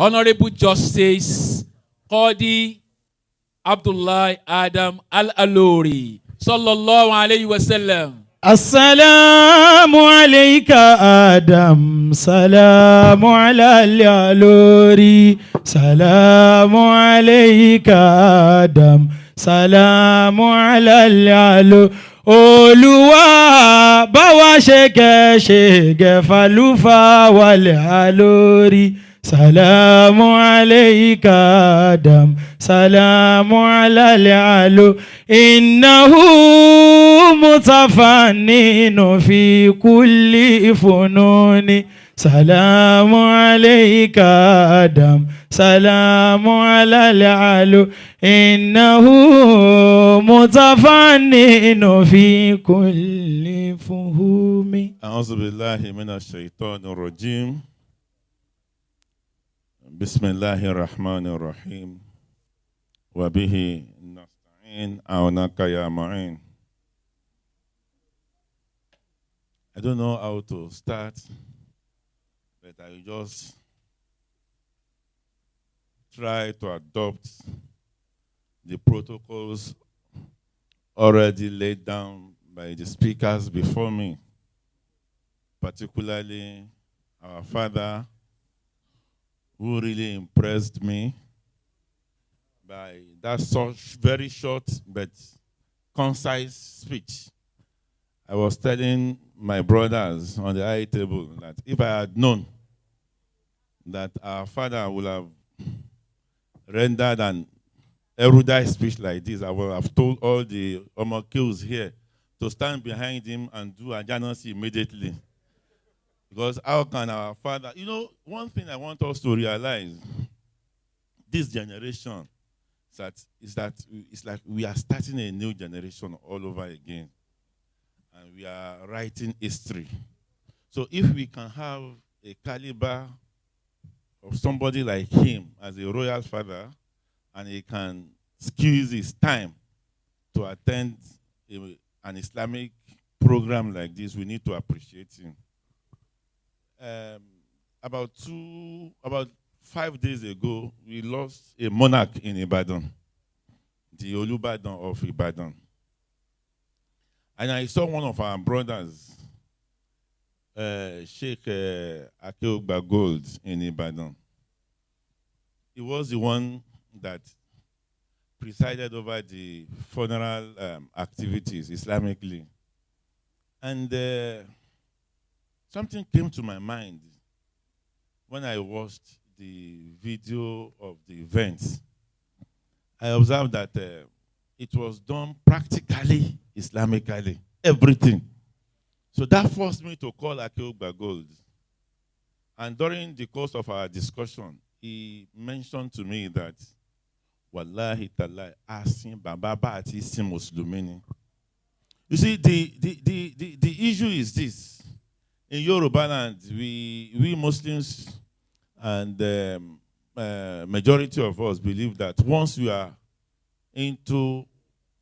Honorable Justice Qadi Abdullahi Adam Al-Alori sallallahu alayhi wa sallam. السلام عليك آدم سلام على العلوري سلام عليك آدم سلام على العلو Olúwa bá wa ṣe kẹ́ ṣe gẹ̀fà lúfà wàlẹ̀ àlórí سلام عليك آدم سلام على العلو إنه متفنن في كل فنون سلام عليك آدم سلام على العلو إنه متفنن في كل فهوم. أعوذ بالله من الشيطان الرجيم. بسم الله الرحمن الرحيم. وبه نستعين عونك يا معين. I don't know how to start, but I will just try to adopt the protocols already laid down by the speakers before me, particularly our father, who really impressed me by that such very short but concise speech. I was telling my brothers on the high table that if I had known that our father would have rendered an erudite speech like this, I would have told all the Omokils here to stand behind him and do Ajanasi immediately. Because how can our father, one thing I want us to realize, this generation, is that it's like we are starting a new generation all over again. And we are writing history. So if we can have a caliber of somebody like him as a royal father, and he can squeeze his time to attend an Islamic program like this, we need to appreciate him. About 5 days ago, we lost a monarch in Ibadan, the Olubadan of Ibadan. And I saw one of our brothers, Sheikh Akeugba Gold in Ibadan. He was the one that presided over the funeral activities Islamically. And something came to my mind when I watched the video of the event. I observed that it was done practically Islamically, everything. So that forced me to call Akeugba Gold. And during the course of our discussion, he mentioned to me that, Wallahi talai, a sin bàbá bá a ti sin Mùsùlùmí ni. You see, the issue is this. In Yoruba land, we Muslims and majority of us believe that once you are into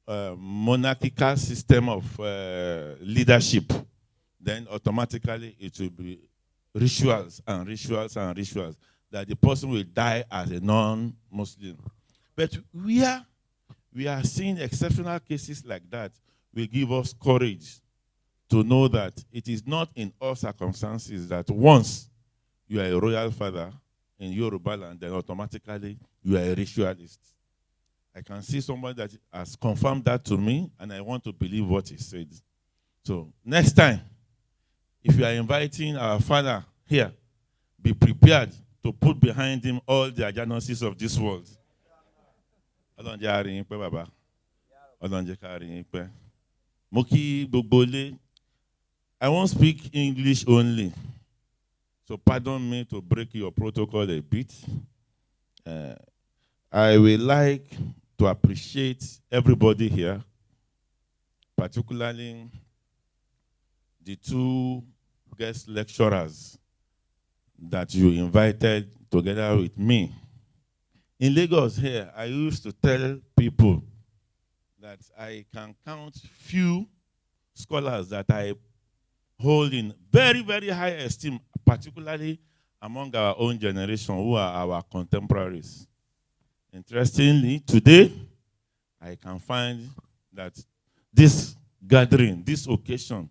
a monarchical system of leadership, then automatically it will be rituals and rituals and rituals that the person will die as a non-Muslim. But we are seeing exceptional cases like that will give us courage to know that it is not in all circumstances that once you are a royal father in Yoruba land, then automatically you are a ritualist. I can see somebody that has confirmed that to me, and I want to believe what he said. So next time, if you are inviting our father here, be prepared to put behind him all the agencies of this world. Ọlọ́run jẹ́ á rí yín pẹ́, bàbá. Ọlọ́run jẹ́ ká rí yín pẹ́. Mo kí gbogbo ilé. I won't speak English only. So pardon me to break your protocol a bit. I will like to appreciate everybody here, particularly the two guest lecturers that you invited together with me. In Lagos here, I used to tell people that I can count few scholars that I hold in very, very high esteem, particularly Among our own generation who are our contemporaries. Interestingly, today, I can find that this gathering, this occasion,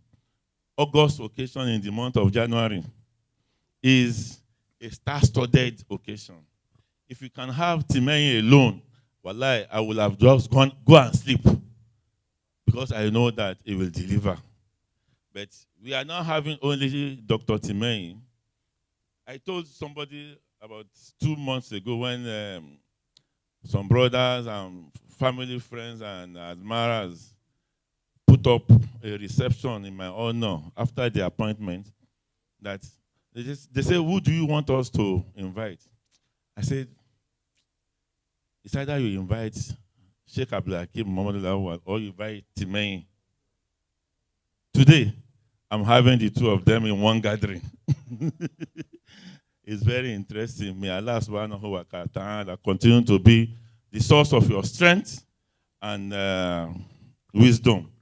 August occasion in the month of January, is a star-studded occasion. If you can have Timeyin alone, wallahi, I will have just gone go and sleep because I know that he will deliver. But we are not having only Dr. Timeyin. I told somebody about 2 months ago when some brothers and family friends and admirers put up a reception in my honor after the appointment that they say, "Who do you want us to invite?" I said, "It's either you invite Sheikh Abdulhakeem Muhammad Lawal or you invite Timeyin." Today, I'm having the two of them in one gathering. It's very interesting. May Allah subhanahu wa ta'ala continue to be the source of your strength and wisdom.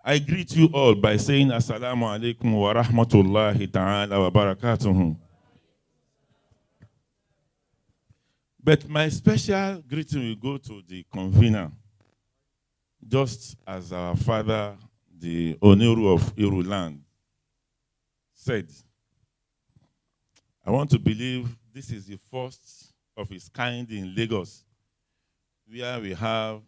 I greet you all by saying Assalamu alaikum wa rahmatullahi ta'ala wa barakatuhu. But my special greeting will go to the convener, just as our father, the Oniru of Iruland, said. I want to believe this is the first of its kind in Lagos, where we have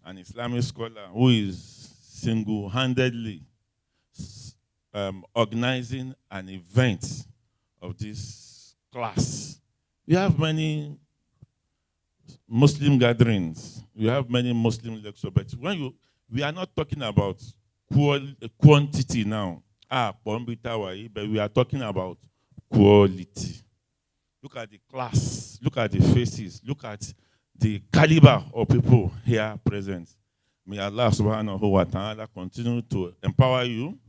an Islamic scholar who is single-handedly organizing an event of this class. We have many Muslim gatherings. We have many Muslim lectures, but we are not talking about quantity now. Ah, but we are talking about quality. Look at the class, look at the faces, look at the caliber of people here present. May Allah subhanahu wa ta'ala continue to empower you.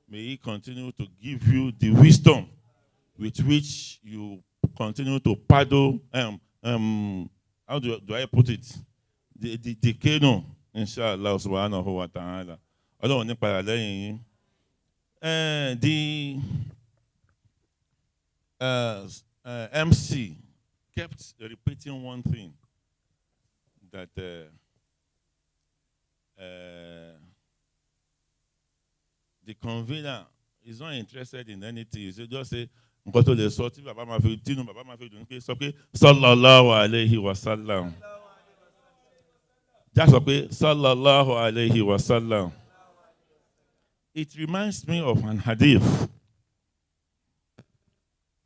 May He continue to give you the wisdom with which you continue to paddle, how do I put it? The canoe, inshallah subhanahu wa ta'ala. Ọlọ́run ní padà lẹ́yìn yín. The MC kept repeating one thing, that the convener is not interested in anything. He just say, nǹkan tó lè sọ tí bàbá máa fi tínú bàbá máa fi dùn pé sọ pé sallallahu alayhi wa sallam. Já sọ pé sallallahu alayhi wa sallam. It reminds me of an hadith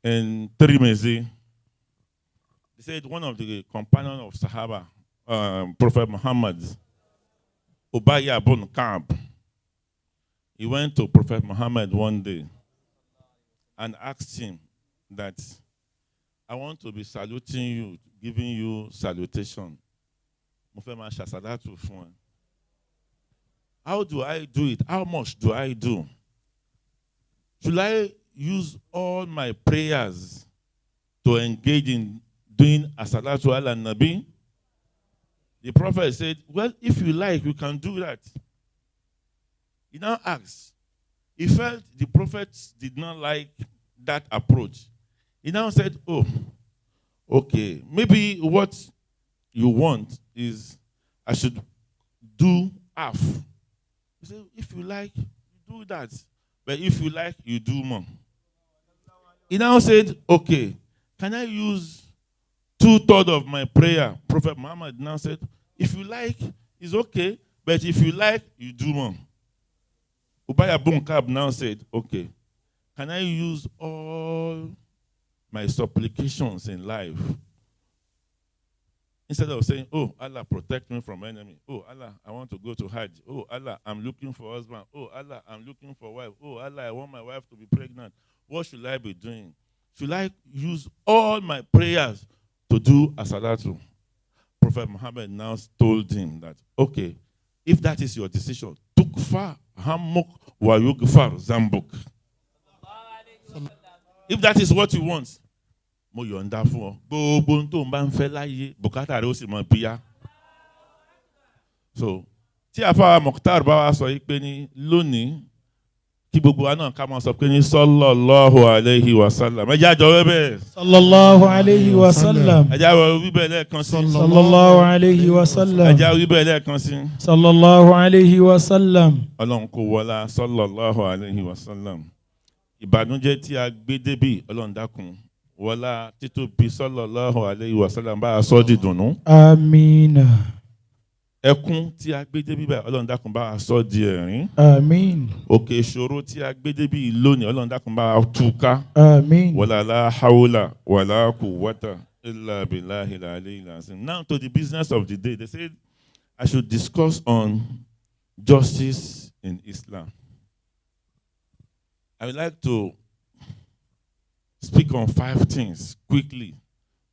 in Tirmizi. They said one of the companions of Sahaba, Prophet Muhammad, Ubayy ibn Ka'b, he went to Prophet Muhammad one day and asked him that, "I want to be saluting you, giving you salutation. Mo fẹ́ máa ṣàṣàlátù fún ẹ. How do I do it? How much do I do? Should I use all my prayers to engage in doing asalatu ala nabi?" The Prophet said, "Well, if you like, you can do that." He now asked. He felt the Prophet did not like that approach. He now said, "Oh, okay, maybe what you want is I should do half." He said, "If you like, you do that. But if you like, you do more." He now said, "Okay, can I use 2/3 of my prayer?" Prophet Muhammad now said, "If you like, it's okay. But if you like, you do more." Ubayy ibn Ka'b now said, "Okay, can I use all my supplications in life? Instead of saying, 'Oh, Allah, protect me from enemy. Oh, Allah, I want to go to Hajj. Oh, Allah, I'm looking for husband. Oh, Allah, I'm looking for wife. Oh, Allah, I want my wife to be pregnant. What should I be doing? Should I use all my prayers to do asalatu?" Prophet Muhammad now told him that, "Okay, if that is your decision, tukfa hammuk wa yugfar zambuk. If that is what you want, mo yọ̀ǹda fún ọ. Gbogbo ohun tó ń bá ń fẹ́ láyé, bùkátà rẹ̀ ó sì mọ bíyá." So, tí àfáà Mukhtar bá wa sọ yìí pé ní lónìí, Kí gbogbo wa náà ká máa sọ pé ní sallallahu alayhi wa sallam. Ẹ jẹ́ àjọ wí bẹ́ẹ̀. Sallallahu alayhi wa sallam. Ẹ jẹ́ àjọ wí bẹ́ẹ̀ lẹ́ẹ̀kan sí. Sallallahu alayhi wa Ẹ sallam. jẹ́ wí bẹ́ẹ̀ lẹ́ẹ̀kan sí. Sallallahu alayhi wa sallam. Ọlọ́run kò wọlá sallallahu alayhi wa sallam. Ìbànújẹ́ tí a gbé débì, Ọlọ́run dákun, wọlá títóbi sallallahu alayhi wa sallam, bá a sọ di dùnú. Amina. Ẹkún tí a gbé débì báyìí, Ọlọ́run dákun, bá a sọ di ẹ̀rín. Amin. Òkè ìṣòro tí a gbé débì lónìí, Ọlọ́run dákun, bá a tú ká. Amin. Wala la hawla wala quwwata illa billahi al-aliyyil azim. Now to the business of the day. They said I should discuss on justice in Islam. I would like to speak on five things quickly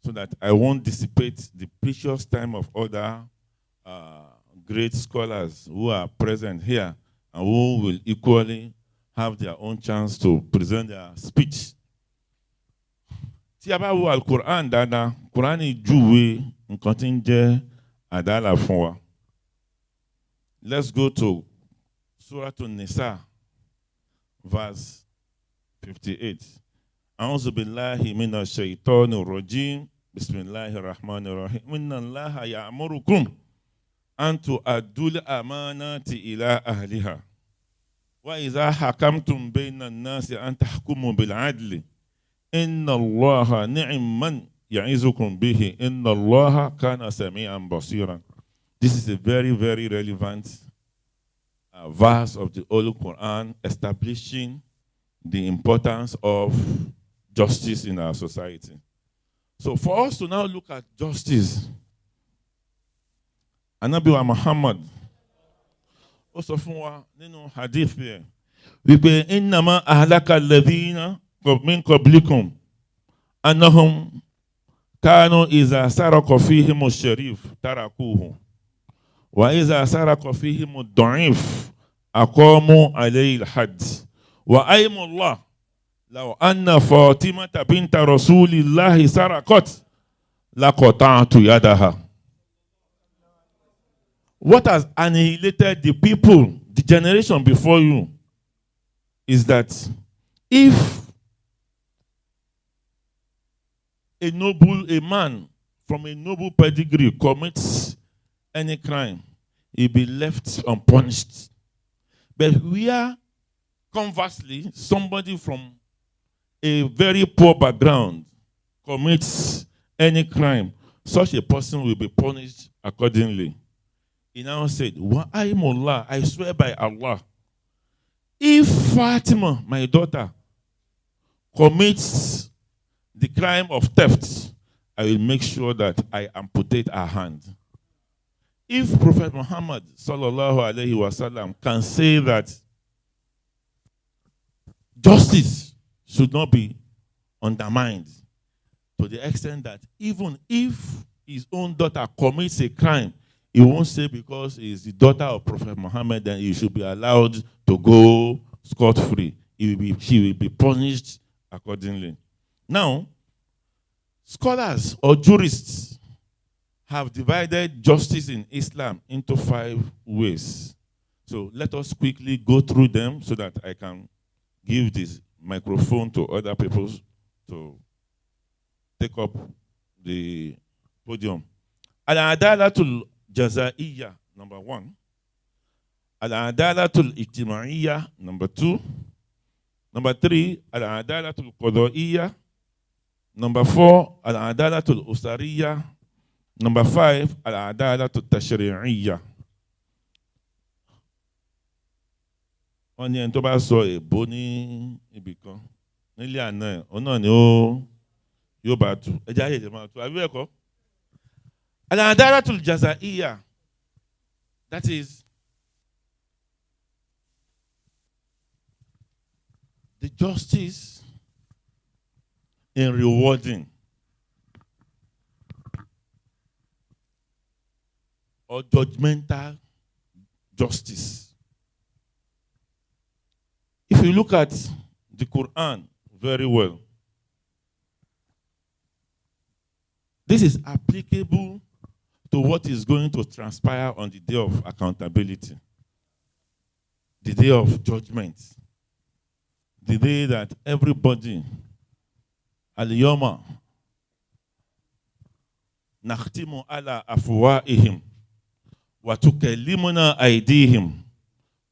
so that I won't dissipate the precious time of other great scholars who are present here and who will equally have their own chance to present their speech. Tí a bá wo Al-Quran dáadáa, Quran júwe nǹkan tí ń jẹ́ àdálà fún wa. Let's go to Surah An-Nisa, verse 58. أعوذ بالله من الشيطان الرجيم بسم الله الرحمن الرحيم إن الله يأمركم أن تؤدوا الأمانات إلى أهلها وإذا حكمتم بين الناس أن تحكموا بالعدل إن الله نعم ما يعظكم به إن الله كان سميعا بصيرا. This is a very, very relevant verse of the Holy Quran establishing the importance of justice in our society. So for us to now look at justice, Anabi wa Muhammad ó sọ fún wa nínú hadith yẹn wípé إنما أهلك الذين من قبلكم أنهم كانوا إذا سرق فيهم الشريف تركوه وإذا سرق فيهم الضعيف أقاموا عليه الحد وأيم الله لو أن فاطمة بنت رسول الله سرقت لقطعت يدها. What has annihilated the people, the generation before you, is that if a man from a noble pedigree commits any crime, he'll be left unpunished. But where, conversely, somebody from a very poor background commits any crime, such a person will be punished accordingly. He now said, وأيم الله, I swear by Allah, if Fatima, my daughter, commits the crime of theft, I will make sure that I amputate her hand. If Prophet Muhammad sallallahu alaihi wasallam can say that justice should not be undermined to the extent that even if his own daughter commits a crime, he won't say because he is the daughter of Prophet Muhammad, then he should be allowed to go scot-free. She will be punished accordingly. Now, scholars or jurists have divided justice in Islam into five ways. So let us quickly go through them so that I can give this microphone to other people to take up the podium. العدالة الجزائية, number one. العدالة الاجتماعية, number two. Number three, العدالة القضائية. Number four, العدالة الأسرية. Number five, العدالة التشريعية. Wọ́n ní ẹni tó bá sọ èbó ní ibì kan nílé àná ẹ̀, òun náà ni ó yóò bá tu ẹjẹ́ ayé ìjẹ́ máa tu àbí bẹ́ẹ̀ kọ́. العدالة الجزائية, that is the justice in rewarding or judgmental justice. If you look at the Quran very well, this is applicable to what is going to transpire on the day of accountability, the day of judgment. The day that everybody, اليوم نختم على أفواههم وتكلمنا أيديهم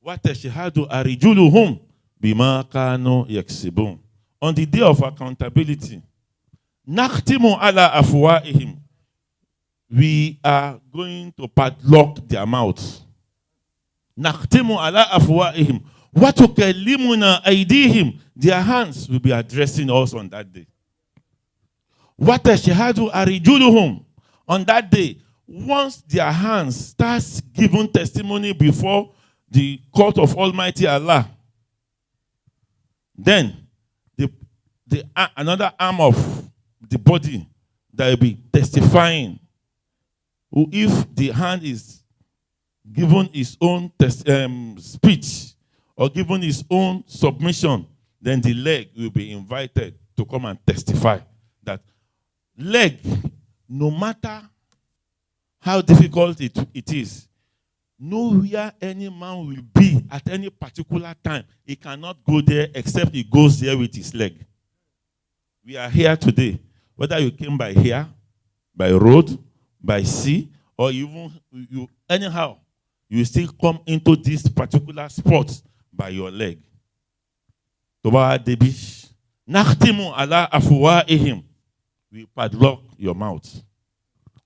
وتشهد أرجلهم بما كانوا يكسبون. On the day of accountability, نختم على أفواههم. We are going to padlock their mouths. نختم على أفواههم وتكلمنا أيديهم. Their hands will be addressing us on that day. وتشهد أرجلهم. On that day, once their hands starts giving testimony before the court of Almighty Allah, then the another arm of the body that will be testifying, who if the hand is given its own speech or given his own submission, then the leg will be invited to come and testify that leg, no matter how difficult it is, nowhere any man will be at any particular time, he cannot go there except he goes there with his leg. We are here today. Whether you came by here, by road, by sea, or even you, anyhow, you still come into this particular spot by your leg. Tó bá wá débi, نختم على أفواههم. We padlock your mouth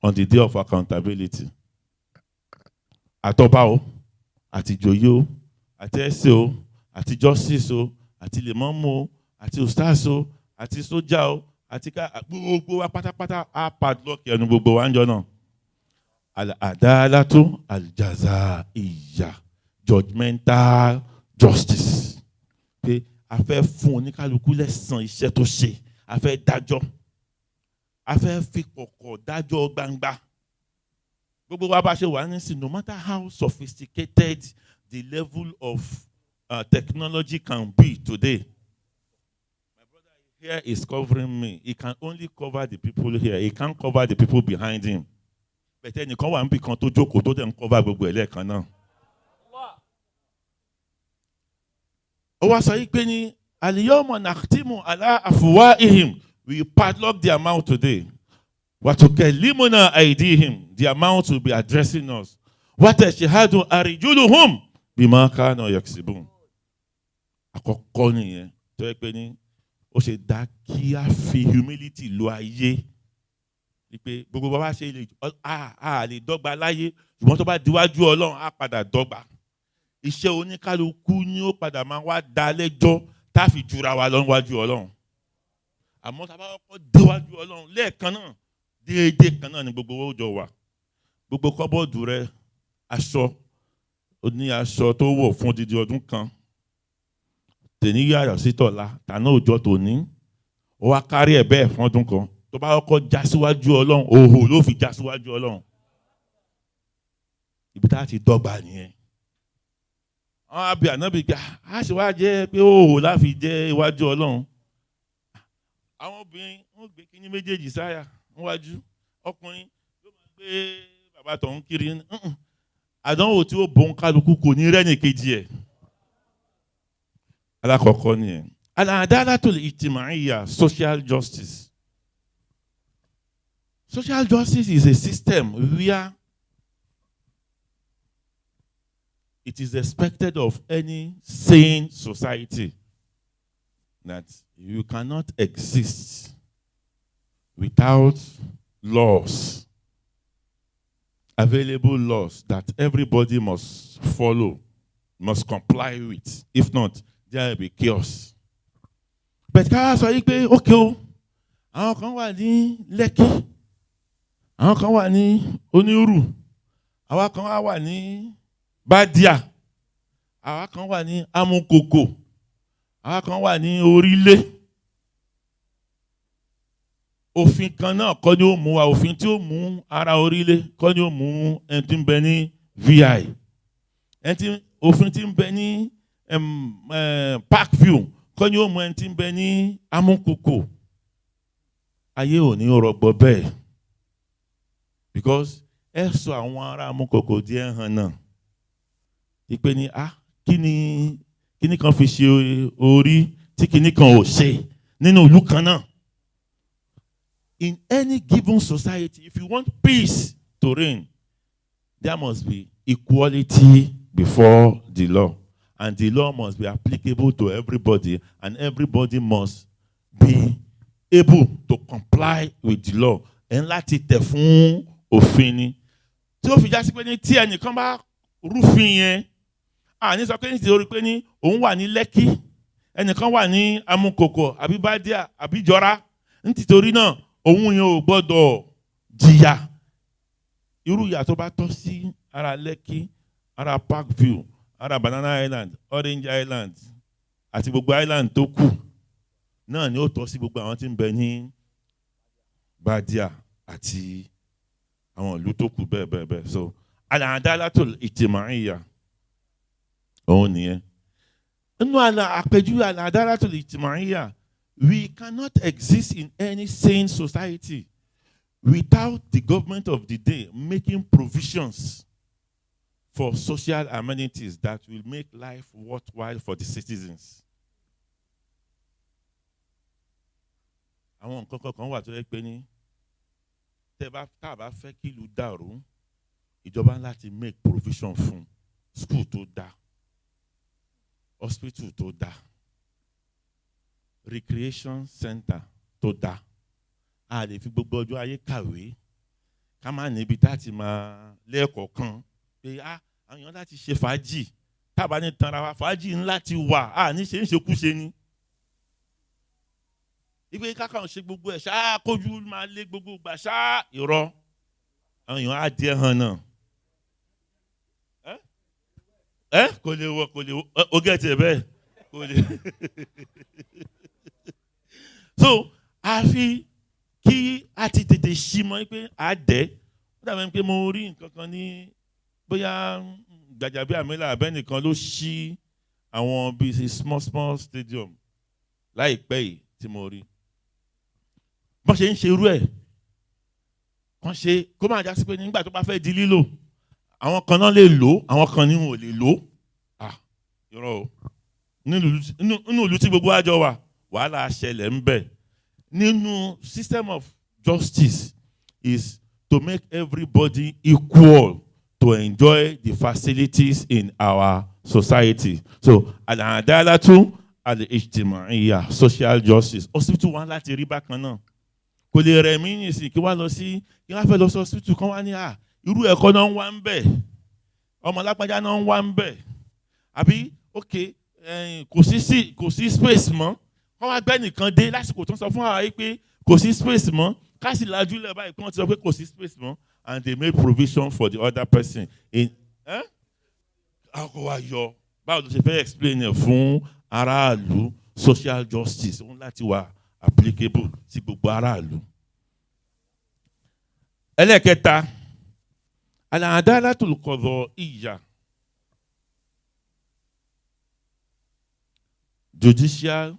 on the day of accountability. Àtọba o, àti ìjòyè o, àti ẹsẹ o, àti justice o, àti lèmọ́mù o, àti ustaz o, àti sójà o, àti ká gbogbo wa pátápátá á padlock ẹnu gbogbo wa níjọ́ náà. العدالة الجزائية, judgmental justice. Pé a fẹ́ fún oníkálukú lẹ́san iṣẹ́ tó ṣe, a fẹ́ dájọ́, a fẹ́ fi kọ̀kọ̀ dájọ́ gbangba. Gbogbo wa bá ṣe wà nísìnyí, no matter how sophisticated the level of technology can be today, my brother here is covering me. He can only cover the people here. He can't cover the people behind him. But ẹnìkan wà níbì kan tó jókòó tó dẹ̀ ń cover gbogbo ẹ̀ lẹ́ẹ̀kan náà. Ó wá sọ yìí pé ní اليوم نختم على أفواههم. We padlock their mouth today. وتكلمنا أيديهم. Their mouth will be addressing us. وتشهد أرجلهم بما كانوا يكسبون. Àkọ́kọ́ nìyẹn tó yẹ pé ní ó ṣe dá kí á fi humility lo ayé, wípé gbogbo bàbá ṣe lè a lè dọ́gba láyé, ṣùgbọ́n tó bá diwájú Ọlọ́run, á padà dọ́gba. Iṣẹ́ oníkálukú ni ó padà máa wá dá lẹ́jọ́ tá a fi jura wa lọ níwájú Ọlọ́run. Àmọ́ tá a bá kọ́kọ́ déwájú Ọlọ́run lẹ́ẹ̀kan náà, déédéé kan náà ni gbogbo owó jọ wà. Gbogbo cupboard rẹ, aṣọ ó ní aṣọ tó wọ̀ fún odidi ọdún kan, tèní yàrá sí tọ̀la, tàná òjò tòní, ó wá kárí ẹ̀ bẹ́ẹ̀ fún ọdún kan. Tó bá kọ́kọ́ já síwájú Ọlọ́run, òhò ló fi já síwájú Ọlọ́run. Ibi tá a ti dọ́gba nìyẹn. Wọ́n á bi Ànábì gbà á sì wá jẹ́ pé òhò láfi jẹ́ iwájú Ọlọ́run. Àwọn obìnrin wọ́n gbé kíní méjèèjì sáyà níwájú, ọkùnrin ló máa gbé bàbá tọ̀hún kiri. Àdánwò tí ó bọ̀ ń kálukú kò ní rẹ́nì kejì ẹ̀. Alákọ̀ọ́kọ́ nìyẹn. العدالة الاجتماعية, social justice. Social justice is a system where it is expected of any sane society that you cannot exist without laws, available laws that everybody must follow, must comply with. If not, there will be chaos. But ká sọ yí pé okay o, àwọn kan wà ní Lẹ́kì, àwọn kan wà ní Onírù, àwọn kan wà ní Bádíà, àwọn kan wà ní Amúkòkò, àwọn kan wà ní Orílẹ̀. Òfin kan náà kọ́ ni ó mú wa. Òfin tí ó mú ara Orílẹ̀ kọ́ ni ó mú ẹni tí ń bẹ ní VI, ẹni tí òfin tí ń bẹ ní Parkview kọ́ ni ó mú ẹni tí ń bẹ ní Amúkòkò. Ayé ò ní rọgbọ bẹ́ẹ̀, because ẹ sọ àwọn ará Amúkòkò díẹ̀ hàn náà ìpè ní ah, kí ni kíní kan fi ṣe orí. tí kinní kan ò ṣe nínú ìlú kan náà. In any given society, if you want peace to reign, there must be equality before the law, and the law must be applicable to everybody, and everybody must be able to comply with the law. Ẹ̀ ń láti tẹ̀ fún òfin ni, tí ó fi já sí pé ní tí ẹnìkan bá rúfin yẹn, àní sọ pé nítorí pé ní òun wà ní Lẹ́kí, ẹnìkan wà ní Amukoko àbí Bádíà àbí Jọra, nítorí náà òun yẹn ò gbọ́dọ̀ jìyà irú ìyà tó bá tọ́ sí ara Lẹ́kí, ara Parkview, ara Banana Island, Orange Island àti gbogbo island tó kù náà ni ó tọ́ sí gbogbo àwọn tí ń bẹ ní Bádíà àti àwọn ìlú tó kù bẹ́ẹ̀ bẹ́ẹ̀ bẹ́ẹ̀. So al-adalatul ijtima'iyya, òun nìyẹn. Nínú àlà àpèjúwe al-adalatul ijtima'iyya, we cannot exist in any sane society without the government of the day making provisions for social amenities that will make life worthwhile for the citizens. Àwọn nǹkan kankan wà tó yẹ pé ní tẹ́ bá tá a bá fẹ́ kí ìlú dàrú, ìjọba láti make provision fún school tó dáa, hospital tó dáa, recreation center tó dáa. A lè fi gbogbo ọjọ́ ayé kàwé, ká má níbi tá a ti máa lẹ́ẹ̀kọ̀ọ̀kan pé ah, àwọn èèyàn láti ṣe fàájì. Tá a bá ní tanra wa, fàájì ńlá ti wà, a ní ṣe ń ṣekúṣe ni ipe kákan ṣe gbogbo ẹ̀ ṣáá, kójú máa lé gbogbo gbà ṣáá. Irọ́, àwọn èèyàn á díẹ̀ hàn náà. Ẹ kò lè wọ, kò lè wọ, ó gẹ̀ẹ́tì ẹ̀ bẹ́ẹ̀, kò lè. So àfi kí a ti tètè ṣí mọ́ pé a dẹ́. Ó dàbí pé mo rí nǹkan kan ní bóyá Gbajabiamila abẹ́nìkan ló ṣí àwọn bíi small small stadium láìpẹ́ yìí tí mo rí bọ́n ṣe ń ṣe irú ẹ̀ kàn ṣe, kó máa jásí pé nígbà tó bá fẹ́ di lílò, àwọn kan náà lè lò, àwọn kan ní wọn ò lè lò. Ah, irọ́ o. Nínú ìlú tí gbogbo àjọ wà, wàhálà ṣẹlẹ̀ ń bẹ. Nínú system of justice is to make everybody equal to enjoy the facilities in our society. So al-adalatu al-ijtima'iyya, social justice. Hospital wa láti rí bákan náà. Kò lè rẹ̀ mí nìsín kí wọ́n lọ sí, kí wọ́n fẹ́ lọ sí hospital kan, wá ní à irú ẹ̀kọ́ náà ń wá ń bẹ̀, ọmọ lápájá náà ń wá ń bẹ̀, àbí ok, kò sí space mọ́, wọ́n wá gbẹ́ nìkan dé lásìkò tó ń sọ fún wa yìí pé kò sí space mọ́, ká sì lajú lẹ̀ báyìí kí wọ́n ti sọ pé kò sí space mọ́, and they make provision for the other person in akọ wa yọ. Báwo ló ṣe fẹ́ explain ẹ̀ fún aráàlú? Social justice òun láti wà applicable sí gbogbo aráàlú. Ẹlẹ́kẹta, al-adalatul qada'iyya, judicial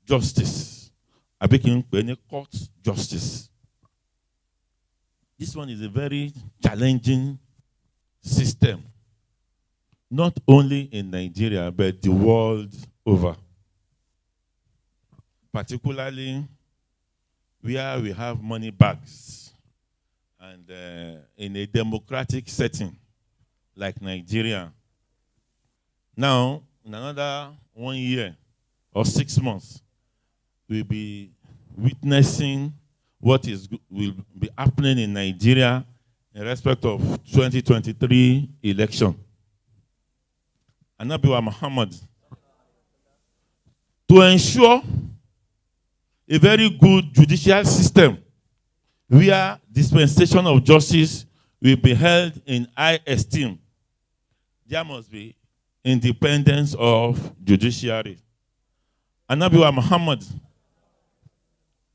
justice, àbí kí n pè ní court justice. This one is a very challenging system, not only in Nigeria but the world over, particularly where we have money bags and in a democratic setting like Nigeria. Now, in another one year or 6 months, we'll be witnessing what will be happening in Nigeria in respect of 2023 election. Anabi wa Muhammad, to ensure a very good judicial system where dispensation of justice will be held in high esteem, there must be independence of judiciary. Anabi wa Muhammad,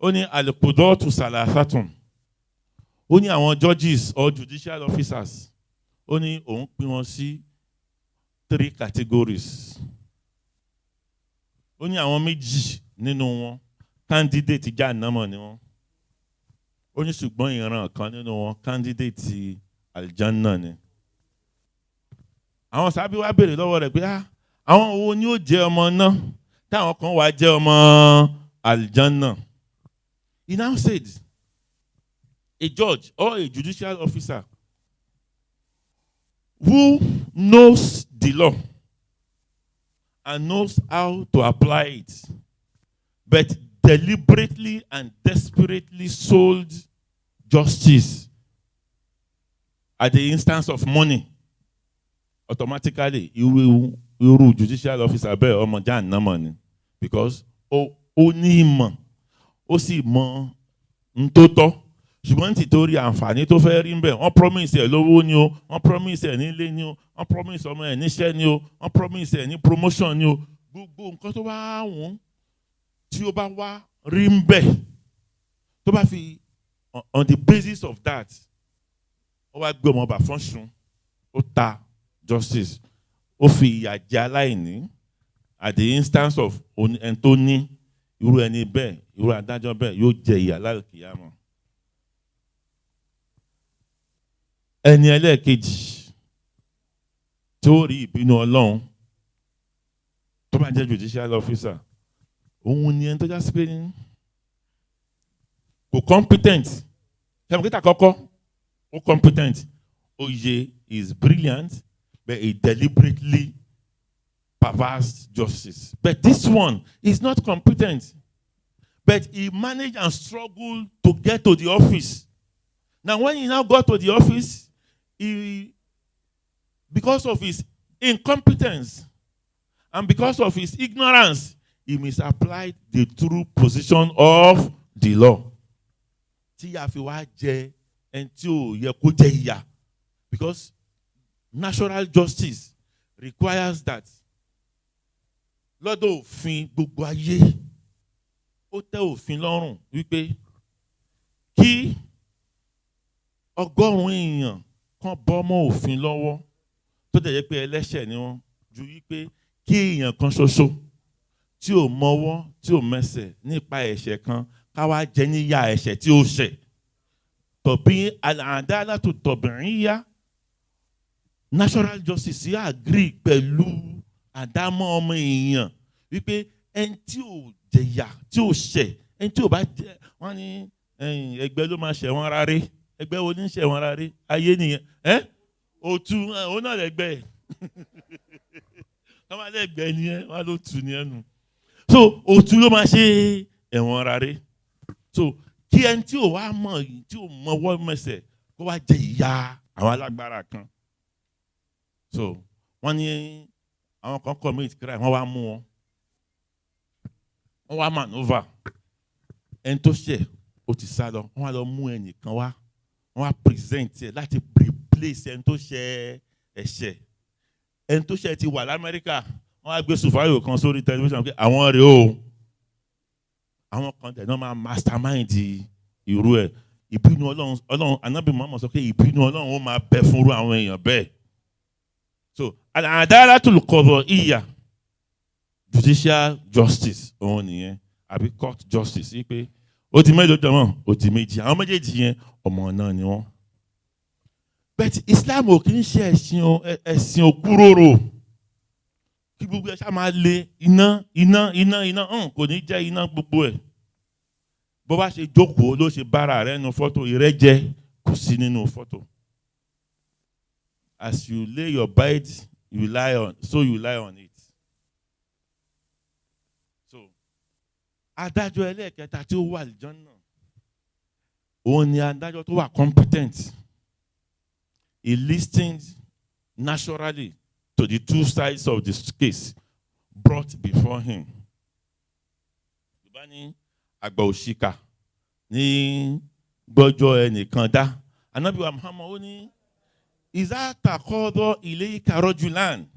ó ní al-qudatu salasatun, ó ní àwọn judges or judicial officers, ó ní òun pín wọn sí three categories. Ó ní àwọn méjì nínú wọn, candidate jahannama ni wọn. Ó ní ṣùgbọ́n ìran kan nínú wọn, candidate aljanna ni. Àwọn sábẹ́ wa béèrè lọ́wọ́ rẹ̀ pé ah, àwọn wo ni ó jẹ́ ọmọ náà? Táwọn kan wá jẹ́ ọmọ àlìjánná. He now said, a judge or a judicial officer who knows the law and knows how to apply it, but deliberately and desperately sold justice at the instance of money, automatically irú judicial officer bẹ́ẹ̀, ọmọ jahannama ni, because ó ní ìmọ̀, ó sì mọ n tó tọ́, ṣùgbọ́n nítorí àǹfààní tó fẹ́ rí ń bẹ̀, wọ́n promise ẹ̀ lówó ni o, wọ́n promise ẹ̀ nílé ni o, wọ́n promise ọmọ ẹ̀ níṣẹ́ ni o, wọ́n promise ẹ̀ ní promotion ni o, gbogbo nǹkan tó bá wùn tí ó bá wá rí ń bẹ̀, tó bá fi on the basis of that, ó wá gbé ọmọ bà fọ́nṣun, ó ta justice, ó fi ìyà jẹ aláìní at the instance of ẹni tó ní, irú ẹni bẹ́ẹ̀, irú adájọ́ bẹ́ẹ̀ yóò jẹ ìyà lálùkìyàmọ̀. Ẹni ẹlẹ́ẹ̀kejì tí ó rí ìbínú Ọlọ́run tó bá jẹ́ judicial officer, òun ni ẹni tó já sí pé kò competent. Ṣàmùkítà kọ́kọ́ ó competent, oyè, is brilliant, but he deliberately perverse justice. But this one is not competent, but he managed and struggled to get to the office. Now, when he now got to the office, he, because of his incompetence and because of his ignorance, he misapplied the true position of the law. Tí a fi wá jẹ ẹni tí ò yẹ kó jẹ ìyà, because natural justice requires that lọ́dọ̀ òfin gbogbo ayé, ó tẹ́ òfin lọ́rùn wípé kí 100 èèyàn kan bọ́ mọ́ òfin lọ́wọ́ tó dẹ̀ jẹ́ pé ẹlẹ́ṣẹ̀ ni wọ́n, ju wípé kí èèyàn kan ṣoṣo tí ò mọwọ́ tí ò mẹsẹ̀ nípa ẹ̀ṣẹ̀ kan ká wá jẹ níyà ẹ̀ṣẹ̀ tí ó ṣẹ̀. Tọ̀bí al-adalatu tabi'iyya, natural justice yà agree pẹ̀lú àdámọ́ ọmọ èèyàn wípé ẹni tí ò jẹ̀yà, tí ò ṣẹ̀, ẹni tí ò bá jẹ, wọ́n ní ẹgbẹ́ ló máa ṣẹ̀ wọ́n rárẹ̀. Ẹgbẹ́ wo ní ṣẹ̀ wọ́n rárẹ̀? Ayé nìyẹn ẹ́ òtún òun náà lẹ́gbẹ́ ẹ̀ wọ́n máa lẹ́gbẹ́ nìyẹn, wọ́n ló tù nìyẹn nù. So òtún ló máa ṣe ẹ̀wọ̀n rárẹ̀. So kí ẹni tí ò wá mọ̀, tí ò mọwọ́ mẹsẹ̀, kó wá jẹ ìyà àwọn alágbára kan. So wọ́n ní àwọn kan commit crime, wọ́n wá mú wọn, wọ́n wá maneuver. Ẹni tó ṣẹ̀ ó ti sá lọ, wọ́n wá lọ mú ẹnìkan wá, wọ́n wá present ẹ̀ láti replace ẹni tó ṣẹ̀ ẹ̀ṣẹ̀. Ẹni tó ṣẹ̀ ti wà l'Amẹ́ríkà. Wọ́n wá gbé sùfáyò kan sórí tẹlifíṣàn pé àwọn rèé o. Àwọn kan tẹ̀ náà máa mastermind irú ẹ̀. Ìbínú Ọlọ́run, Ọlọ́run, Anábì Muhammad sọ pé ìbínú Ọlọ́run ó máa bẹ fún irú àwọn èèyàn bẹ́ẹ̀. So al-adalatul qada'iyya, judicial justice, òun nìyẹn, àbí court justice yìí, pé ó di mélòó jọmọ? Ó di méjì. Àwọn méjèèjì yẹn, ọmọ náà ni wọ́n. But Islam ò kì í ṣe ẹ̀sìn òkúròrò kí gbogbo ẹ̀ ṣá máa le iná iná iná iná hàn. Kò ní jẹ́ iná gbogbo ẹ̀. Bó bá ṣe jókòó ló ṣe bára rẹ̀ nínú fọ́tò. Ìrẹ́jẹ kò sí nínú fọ́tò. As you lay your bed you lie on, so you lie on it. So adájọ́ ẹlẹ́ẹ̀kẹta tí ó wà àlìjánná, òun ni adájọ́ tó wà competent. He listened naturally to the two sides of the case brought before him. Yorùbá ní àgbà òṣìkà ní gbọ́jọ́ ẹnìkan dá. Ànábì wa Muhammad, ó ní iza taqada ilayka rajulan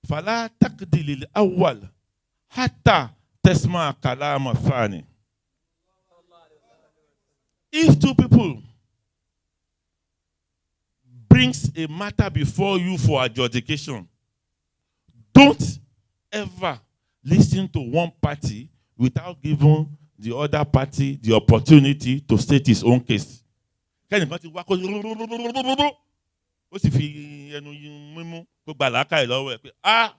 fala taqdi lil awwal hatta tasma kalama thani. If two people brings a matter before you for adjudication, don't ever listen to one party without giving the other party the opportunity to state his own case. Kẹ́nìkan ti wá kó ó sì fi ẹnu mímú kó gba làákàyè lọ́wọ́ ẹ̀ pé, ah,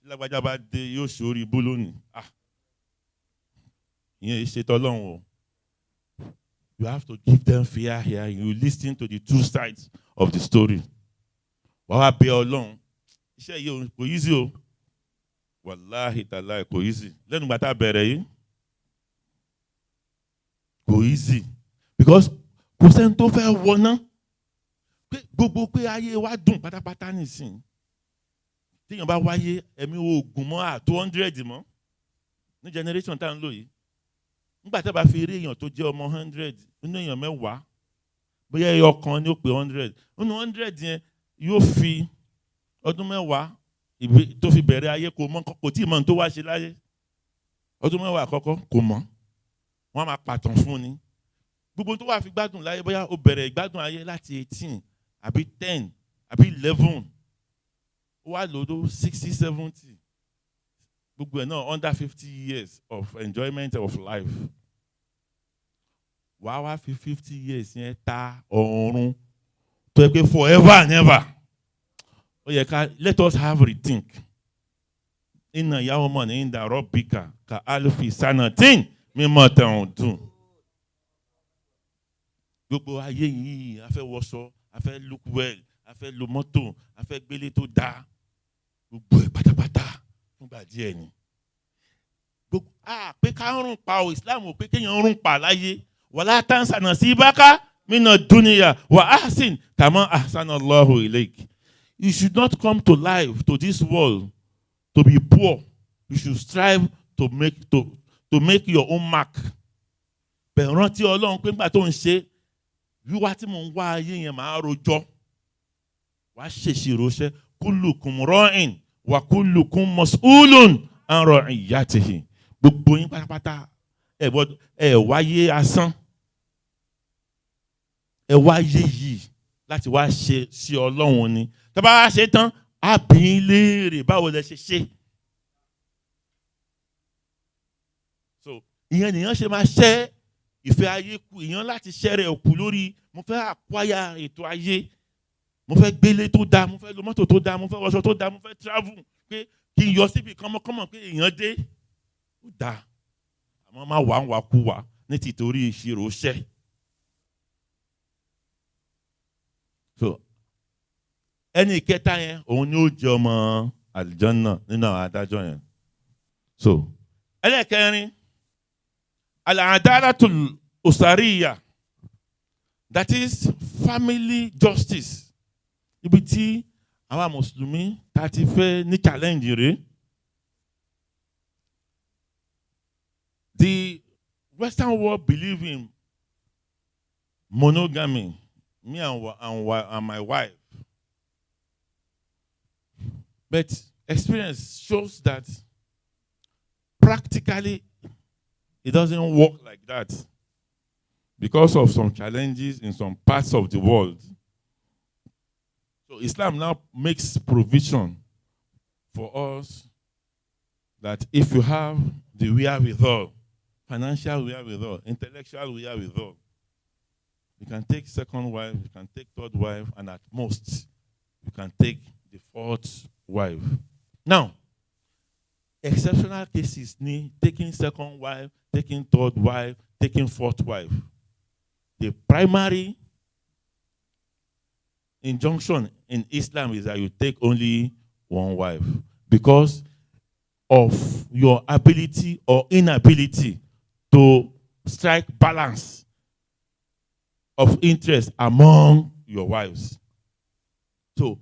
Tí lágbájá bá dé, yóò ṣorí ibú lónìí. Ah, ìyẹn ìṣètò Ọlọ́run o. You have to give them fair hearing. You listen to the two sides of the story. Wàá wá bẹ Ọlọ́run. Iṣẹ́ yìí kò easy o. Wàláhì tàláì, kò easy. Lẹ́nu gbàtà bẹ̀rẹ̀ yìí, kò easy, because kò sẹ́ni tó fẹ́ wọná pé gbogbo pé ayé wa dùn pátápátá nìsín. Téèyàn bá wáyé, ẹ̀mí oògùn mọ́ à 200 mọ́ ní generation tá à ń lò yìí. Nígbà tí a bá fi rí èèyàn tó jẹ́ ọmọ 100, nínú èèyàn 10, bóyá ẹyọ kan ni ó pé 100. Nínú 100 yẹn, yóò fi ọdún 10 tó fi bẹ̀rẹ̀ ayé, kò mọ̀, kò tí ì mọ̀ tó wá ṣe láyé. Ọdún 10 àkọ́kọ́, kò mọ̀. Wọ́n á máa pàtàn fún ni. Gbogbo tó wà fi gbádùn láyé, bóyá ó bẹ̀rẹ̀ ìgbádùn ayé láti 18 àbí 10 àbí 11, ó wá lòdó 60, 70, gbogbo ẹ̀ náà under 50 years of enjoyment of life. Wàá wá fi 50 years yẹn ta ọ̀run tó yẹ pé forever and ever. Ó yẹ ká let us have rethink. Inna yawman inda rabbika ka alfi sanatin mimma ta'udun. Gbogbo ayé yìí, a fẹ́ wọṣọ, a fẹ́ look well, a fẹ́ lo mọ́tò, a fẹ́ gbélé tó dáa, gbogbo ẹ̀ pátápátá fúngbà díẹ̀ ni. Gbogbo a pé ká rùn pa o. Islam ò pé kéèyàn rùn pa láyé. Wala tansa nasibaka mina dunya wa ahsin kama ahsana Allahu ilayk. You should not come to life, to this world, to be poor. You should strive to make your own mark. Bẹ̀rẹ̀, rántí Ọlọ́run pé nígbà tó ń ṣe wíwá tí mò ń wá ayé yẹn, máa rojọ́, wàá ṣèṣirò ṣẹ́. Kullukum ra'in wa kullukum mas'ulun an ra'iyatihi. Gbogbo yín pátápátá, ẹ gbọ́dọ̀ ẹ wáyé asán. Ẹ wáyé yìí láti wá ṣe sí Ọlọ́run ni. Tá bá wá ṣe tán, á bi yín léèrè, báwo lẹ ṣe ṣe? So ìyẹn nìyẹn ṣe máa ṣẹ́ ìfẹ́ ayé kù. Ìyẹn láti ṣẹ́ rẹ̀ kù lórí mo fẹ́ àkwáyà ètò ayé, mo fẹ́ gbélé tó dáa, mo fẹ́ lo mọ́tò tó dáa, mo fẹ́ wọṣọ tó dáa, mo fẹ́ travel, pé kí n yọ síbi kánmọ́kánmọ́ pé èèyàn dé. Ó dáa, àmọ́ má wà ń wà kú wà ní tìtorí ìṣirò ṣẹ́. So ẹni kẹta yẹn, òun ni ó jẹ ọmọ àlìjánná nínú àwọn adájọ́ yẹn. So ẹlẹ́kẹrin, al-adalatul usariya, that is family justice. Ibi tí àwa mùsùlùmí tá a ti fẹ́ ní challenge rèé. The Western world believe in monogamy, me and my wife, but experience shows that practically it doesn't work like that because of some challenges in some parts of the world. So Islam now makes provision for us that if you have the wherewithal, financial wherewithal, intellectual wherewithal, you can take second wife, you can take third wife, and at most, you can take the fourth wife. Now, exceptional cases need taking second wife, taking third wife, taking fourth wife. The primary injunction in Islam is that you take only one wife because of your ability or inability to strike balance of interest among your wives. So,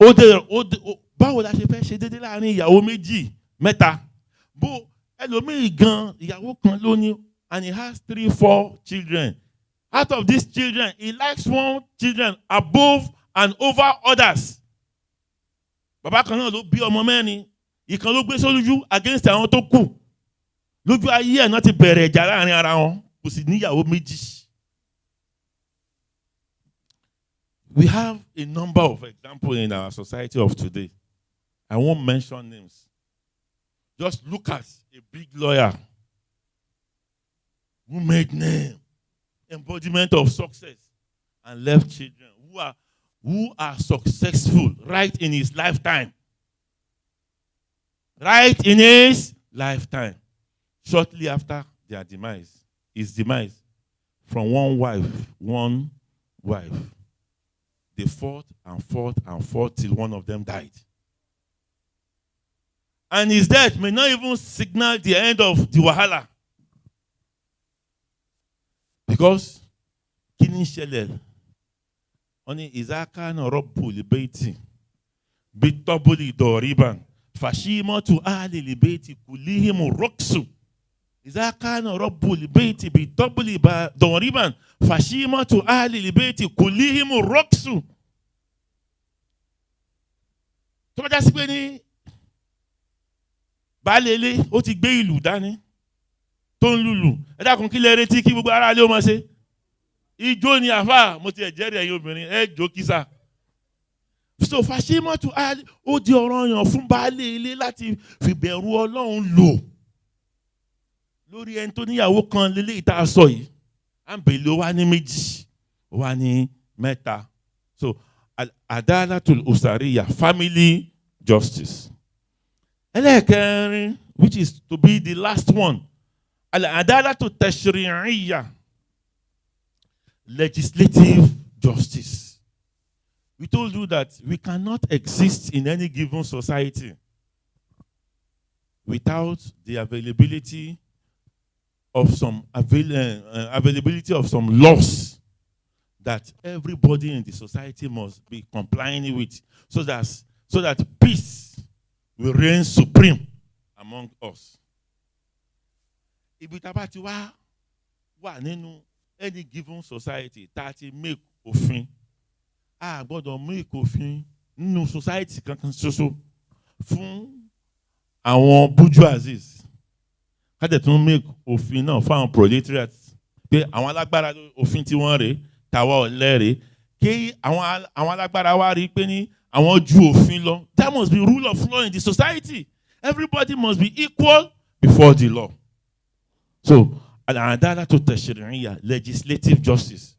ó dé ó dé báwo la ṣe fẹ́ ṣe déédéé láàrin ìyàwó méjì, mẹ́ta? Bó ẹlòmíì gan, ìyàwó kan ló ní, and he has three, four children. Out of these children, he likes one children above and over others. Bàbá kan náà ló bí ọmọ mẹ́rin, ìkan ló gbé sójú against àwọn tó kù. Lójú ayé ẹ̀ náà ti bẹ̀rẹ̀ ìjà láàrin ara wọn, kò sì níyàwó méjì. We have a number of examples in our society of today. I won't mention names. Just look at a big lawyer who made name, embodiment of success, and left children who are successful right in his lifetime. Right in his lifetime. Shortly after their demise, his demise, from one wife, one wife. They fought and fought and fought till one of them died. And his death may not even signal the end of the wahala. Because kí ni ń ṣẹlẹ̀? Wọ́n ní إذا كان رب البيت بالطبل ضاربا فشيمة أهل البيت كلهم الرقص. إذا كان رب البيت بالطبل ضاربا فشيمة أهل البيت كلهم الرقص. Tó bá já sí pé ní baálé ilé ó ti gbé ìlù dání tó ń lùlù, ẹ dákun, kí lẹ retí kí gbogbo ará ilé ó máa ṣe? Ijó ni. Àfà, mo ti ẹ̀ jẹ́rìí ẹ̀yin obìnrin, ẹ jó kísà. So فشيمة, ó di ọ̀ranyàn fún baálé ilé láti fìbẹ̀rù Ọlọ́run lò lórí ẹni tó níyàwó kan lélẹ́yìí tá a sọ yìí, à ń bèlè ó wá ní méjì, ó wá ní mẹ́ta. So العدالة الأسرية, family justice. Ẹlẹ́ẹ̀kẹrin, which is to be the last one, العدالة التشريعية, legislative justice. We told you that we cannot exist in any given society without the availability of some laws that everybody in the society must be complying with so that peace will reign supreme among us. Ibi tá a bá ti wá wà nínú any given society tá a ti make òfin, a gbọ́dọ̀ make òfin nínú society kankan ṣoṣo fún àwọn bourgeoisie, ká dẹ̀ tún make òfin náà fún àwọn proletariat, pé àwọn alágbára, òfin tí wọ́n rèé, tàwa ọ̀lẹ rèé, kí àwọn alágbára wá rí i pé ní àwọn ju òfin lọ. There must be rule of law in the society. Everybody must be equal before the law. So العدالة التشريعية, legislative justice.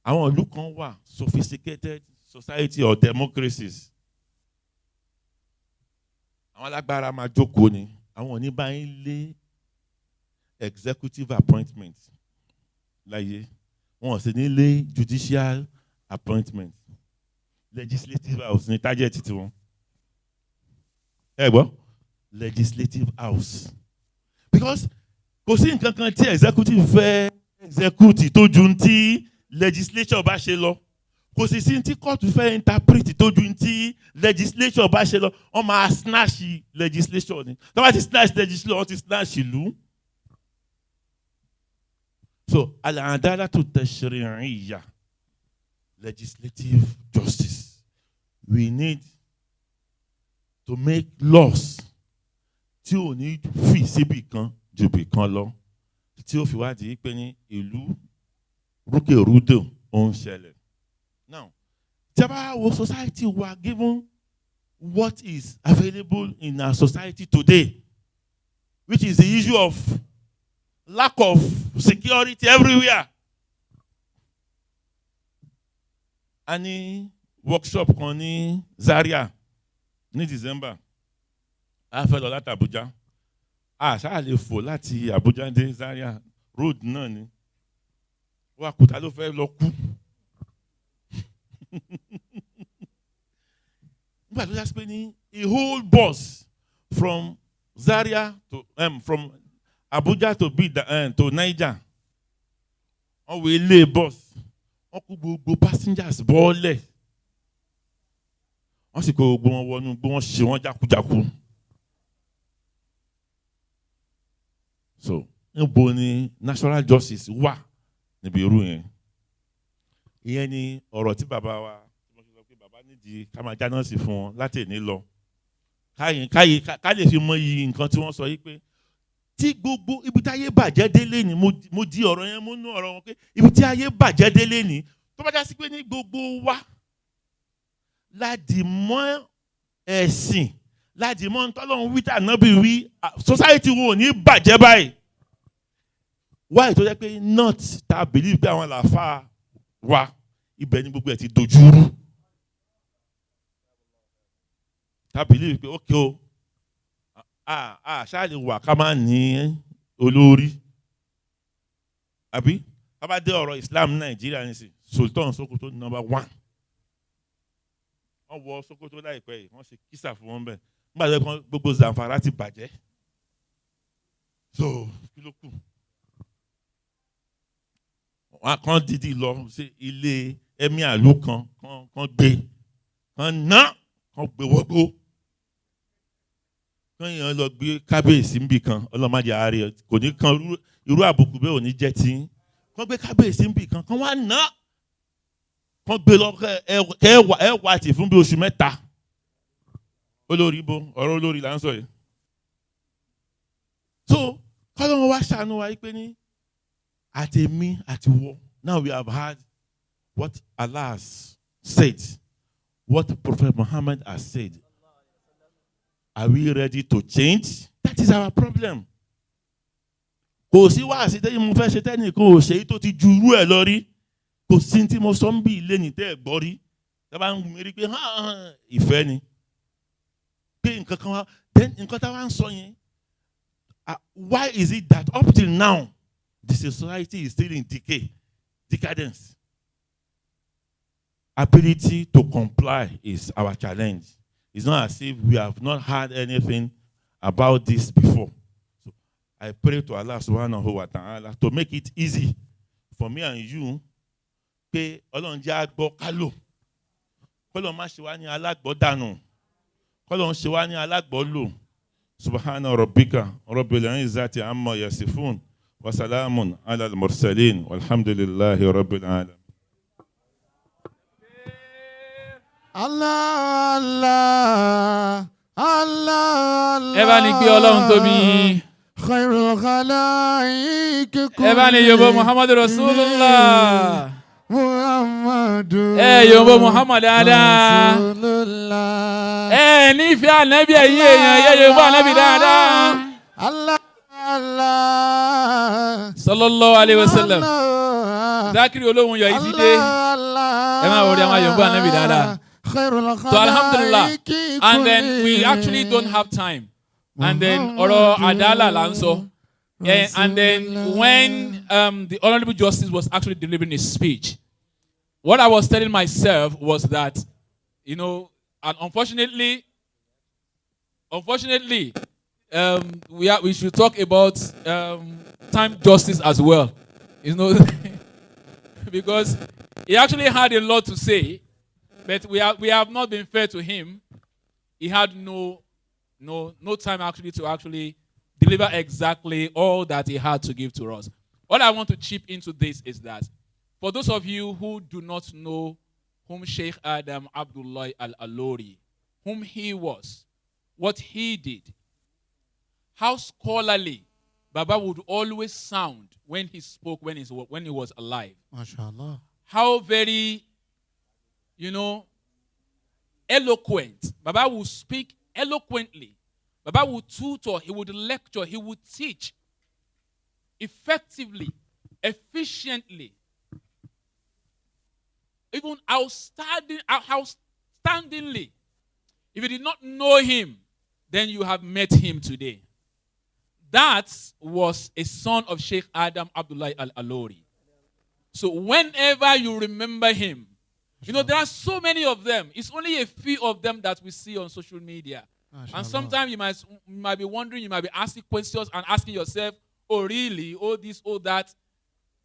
Àwọn ìlú kan wà, sophisticated society or democracies, àwọn alágbára máa jókòó ni, àwọn ò ní bá yín lé executive appointment láyé, wọn ò sì ní lé judicial appointment. Legislative house ní target tiwọn. Ẹ gbọ́, legislative house, because kò sí nǹkan kan tí executive fẹ́ execute tó ju ti legislature bá ṣe lọ. Kò sì sí tí kóòtù fẹ́ interpret tó ju ti legislature bá ṣe lọ. Wọ́n máa snatch legislature ni. Tó bá ti snatch legislature, wọ́n ti snatch ìlú. So العدالة التشريعية, legislative justice. We need to make laws tí ò ní fi síbì kan ju bì kan lọ, tí ó fi wá di pé ní ìlú rúkèrúdò ó ń ṣẹlẹ̀. Now, tí a bá wo society wa, given what is available in our society today, which is the issue of lack of security everywhere. A ní workshop kan ní Zaria ní December. A fẹ́ lọ láti Abuja. A ṣáà lè fò láti Abuja dé Zaria, road náà ni. Wọ́n àkúta ló fẹ́ lọ kú. Nígbà tó yá sí pé ní a whole bus from Zaria to from Abuja to Bida to Niger, wọ́n wo ilé bus, wọ́n kó gbogbo passengers bọ́ọ̀lẹ̀, wọ́n sì kó gbogbo wọn wọnú gbó, wọ́n ṣe wọ́n jákujáku. So níbo ni national justice wà níbi irú yẹn? Ìyẹn ni ọ̀rọ̀ tí bàbá wa tí wọ́n ṣe sọ pé bàbá nídìí ká máa jáná sí fún wọn láti èní lọ, káyìn káyìn ká lè fi mọ iyì nǹkan tí wọ́n sọ yìí, pé tí gbogbo ibi tí ayé bàjẹ́ délé ni, mo di ọ̀rọ̀ yẹn mú nú ọ̀rọ̀ wọn, pé ibi tí ayé bàjẹ́ délé ni, tó bá já sí pé ní gbogbo wa láti mọ́ ẹ̀sìn, láti mọ́ ntọ́lọ́run wí tànábì wí, society wo ò ní bàjẹ́ báyìí? Wáyé tó jẹ́ pé not ta believe pé àwọn làáfàá wa, ibẹ̀ ni gbogbo ẹ̀ ti dojú rú. Ta believe pé okay o, a ṣáà lè wà ká má ní olórí, àbí ká bá dé ọ̀rọ̀ Islam ní Nàìjíríà nísìn, Sultan Sokoto number one. Wọ́n wọ Sokoto láìpẹ́ yìí, wọ́n ṣe kísà fún wọn bẹ́ẹ̀ nígbà tó kàn gbogbo Zamfara ti bàjẹ́. So kí ló kù? Wọn kàn dídì lọ sí ilé emir ìlú kan, kan gbé, kan ná, kan gbé wọgbó, kan yẹn lọ gbé kábíyèsí níbì kan. Ọlọ́mọdé àárẹ̀ kò ní kan irú àbùkù bẹ́ẹ̀ ò ní jẹ́ tí kan gbé kábíyèsí níbì kan, kan wá ná, kan gbé lọ kẹ ẹ wà tì fún bí oṣù 3. Olórí bo ọ̀rọ̀ olórí là ń sọ yìí. So kọ́lọ́run wá ṣàánú wa yìí pé ní àtẹ̀mí àti wọ́. Now we have heard what Allah has said, what Prophet Muhammad has said. Are we ready to change? That is our problem. Kò sí wáàsí tẹ́yìn mo fẹ́ ṣe tẹ́nìkan ò ṣe é tó ti ju irú ẹ̀ lọ rí. Kò sí tí mo sọ ń bí ilé ní tẹ́ ẹ̀ gbọ́ rí. Tẹ́ bá ń rí pé hàn ìfẹ́ ni pé nǹkan kan wá. Then nǹkan táwa ń sọ yẹn, why is it that up till now the society is still in decay, decadence? Ability to comply is our challenge. It's not as if we have not heard anything about this before. So I pray to Allah subhanahu wa ta'ala to make it easy for me and you pé Ọlọ́run jẹ́ àgbọ́ kálò, kọ́lọ́run má ṣe wá ní alágbọ́dànù, kọ́lọ́run ṣe wá ní alágbọ́lò. Subhana rabbika rabbil izzati amma yasifun wa salamun ala al-mursalin walhamdulillahi rabbil alamin. Allah, Allah, Allah, Allah. Ẹ bá ní gbé Ọlọ́run tóbi. Khairul khalaiq. Ẹ bá ní yòbó Muhammadu Rasulullah. Muhammadu. Ẹ yòbó Muhammad dáadáa. Rasulullah. Ẹ nífẹ̀ẹ́ ànábì, ẹ̀yìn èèyàn, ẹ yòbó ànábì dáadáa. Allah, Allah. Sallallahu alayhi wa sallam. Allah. Zákìrì olóhùn yọ yìí ti dé. Ẹ máa wọlé àwọn yòbó ànábì dáadáa. Khairul So alhamdulillah. khalaiq. And then we actually don't have time. And then ọ̀rọ̀ àdálà là ń sọ. Yeah, and then when the Honorable Justice was actually delivering his speech, what I was telling myself was that, and unfortunately, we should talk about time justice as well, because he actually had a lot to say, but we have not been fair to him. He had no time actually to actually deliver exactly all that he had to give to us. All I want to chip into this is that for those of you who do not know whom Sheikh Adam Abdullah Al Alori, whom he was, what he did, how scholarly Baba would always sound when he spoke, when he was alive, Mashallah. How very eloquent. Baba would speak eloquently. Baba would tutor, he would lecture, he would teach effectively, efficiently, even outstandingly. If you did not know him, then you have met him today. That was a son of Sheikh Adam Abdullah Al Alori. So whenever you remember him, there are so many of them. It's only a few of them that we see on social media. And sometimes you might be wondering, you might be asking questions and asking yourself, "Oh, really? Oh, this, oh, that."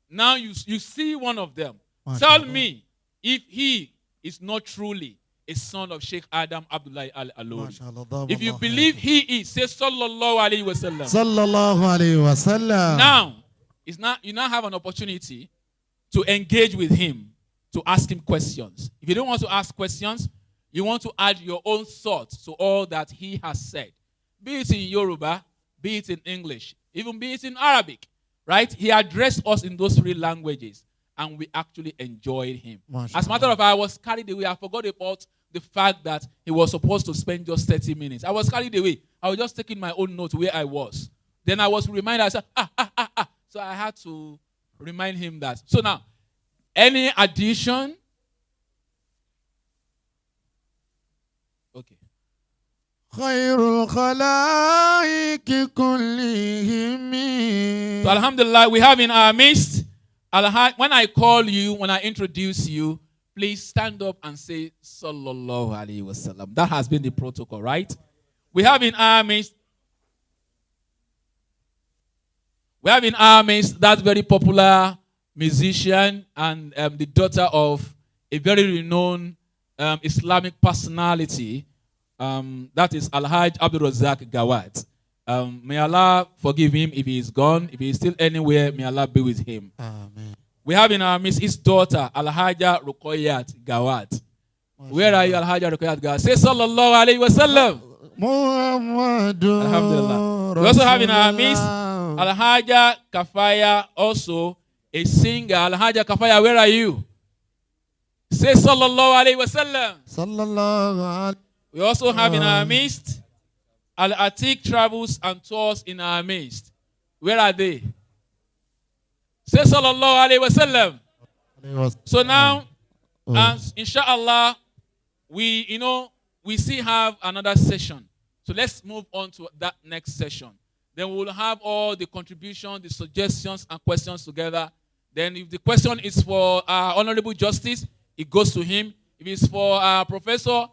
Now you see one of them. Tell me if he is not truly a son of Sheikh Adam Abdullah Al Alori. If you believe he is, say Sallallahu Alaihi Wasallam. Sallallahu alayhi wa sallam. Now, it's not, you now have an opportunity to engage with him, to ask him questions. If you don't want to ask questions, you want to add your own thoughts to all that he has said. Be it in Yoruba, be it in English, even be it in Arabic, right? He addressed us in those three languages, and we actually enjoyed him. As a matter of fact, I was carried away. I forgot about the fact that he was supposed to spend just 30 minutes. I was carried away. I was just taking my own notes where I was. Then I was reminded, I said, "Ah, ah, ah, ah." So I had to remind him that. So now, any addition? Okay. خير الخلائق كلهم. So Alhamdulillah, we have in our midst, when I call you, when I introduce you, please stand up and say Sallallahu Alaihi Wasallam. That has been the protocol, right? We have in our midst, that very popular musician and the daughter of a very renowned Islamic personality. That is Alhaj Abdul Razak Gawat. May Allah forgive him if he is gone. If he is still anywhere, may Allah be with him. Amen. We have in our midst his daughter, Alhaja Rukoyat Gawat. Where are you, Alhaja Rukoyat Gawat? Say Sallallahu Alaihi Wasallam. Muhammad. Alhamdulillah. We also have in our midst Alhaja Kafaya, also a singer. Alhaja Kafaya, where are you? Say Sallallahu Alaihi Wasallam. Sallallahu alayhi. We also have in our midst Al Atik Travels and Tours in our midst. Where are they? Say Sallallahu Alaihi Wasallam. Wasallam. So now, and inshallah, we we still have another session. So let's move on to that next session. Then we'll have all the contributions, the suggestions, and questions together. Then if the question is for our Honorable Justice, it goes to him. If it's for our professor,